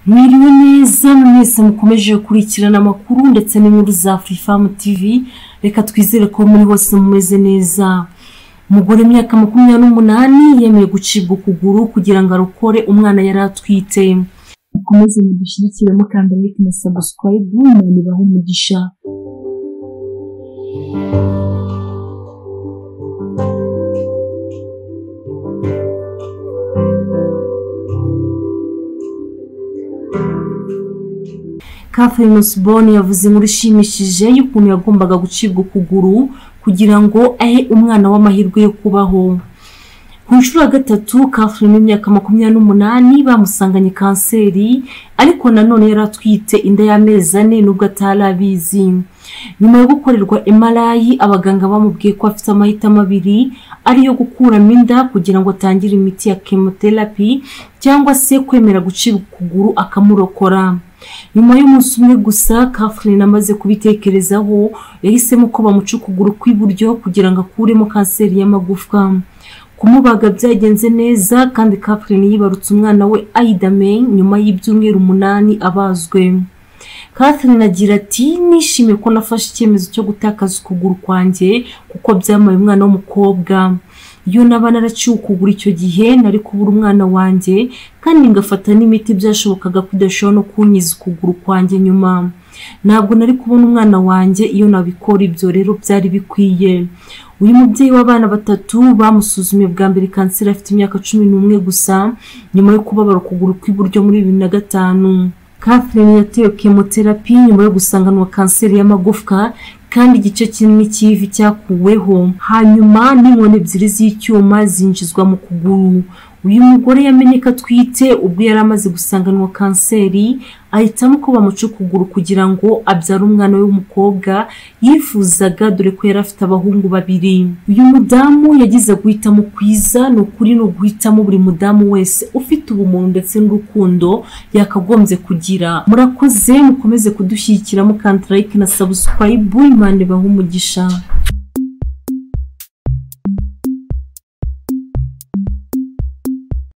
Mwiriwe neza mwese mukomeje gukurikirana amakuru ndetse n'inkuru za Afrifam TV, reka twizere ko muri hose mumeze neza. Umugore w'imyaka 28 yemeye gucibwa ukuguru kugira ngo arokore umwana yari atwite. Mukomeze mudushyigikire mukanda like na subscribe, Imana ibahe umugisha. Catherine Osborne yavuze inkuru ishimishije y'ukuntu yagombaga gucibwa ukuguru kugira ngo ahe umwana w'amahirwe yo kubaho. Ku nshuro ya gatatu, Catherine w'imyaka 28 bamusanganye kanseri, ariko nanone yari atwite inda y'amezi 4 nubwo atari abizi. Nyuma yo gukorerwa MRI, abaganga bamubwiye ko afite amahitamo abiri, ariyo gukuramo inda kugira ngo atangire imiti ya chemotherapy cyangwa se kwemera gucibwa ukuguru akamurokora. Nyuma y'umunsi umwe gusa, Catherine amaze kubitekerezaho, yahisemo ko bamuca ukuguru kw'iburyo kugira ngo akuremo kanseri y'amagufwa. Kumubaga byagenze neza kandi Catherine yibarutse umwana we Aida May nyuma y'ibyumweru 8 abazwe. Catherine agira ati: "Nishimiye ko nafashe icyemezo cyo gutakaza ukuguru kwanjye kuko byamaye umwana w'umukobwa. Iyo naba naraciye ukuguru icyo gihe nari kubura umwana wanjye kandi ngafata n'imiti byashobokaga kudashobora no kunkiza ukuguru kwanjye nyuma. Ntabwo nari kubona umwana wanjye iyo nabikora, ibyo rero byari bikwiye." Uyu mubyeyi w'abana 3 bamusuzumye bwa mbere kanseri afite imyaka 11 gusa, nyuma yo kubabara ukuguru kw'iburyo muri 2005. Catherine yatewe chemotherapy nyuma yo gusanganwa kanseri y'amagufwa kandi igice kinini cy'ivi cyakuweho, hanyuma n'inkoni 2 z'icyuma zinjizwa mu kuguru. Uyu mugore yamenye ko atwite ubwo yari amaze gusanganwa kanseri, ahitamo ko bamuca ukuguru kugira ngo abyare umwana we w'umukobwa yifuzaga, dore ko yari afite abahungu 2. Uyu mudamu yagize guhitamo kwiza, ni ukuri ni uguhitamo buri mudamu wese ufite ubumuntu ndetse n'urukundo yakagombye kugira. Murakoze, mukomeze kudushyigikira mukanda like na subscribe, Imana ibahe umugisha.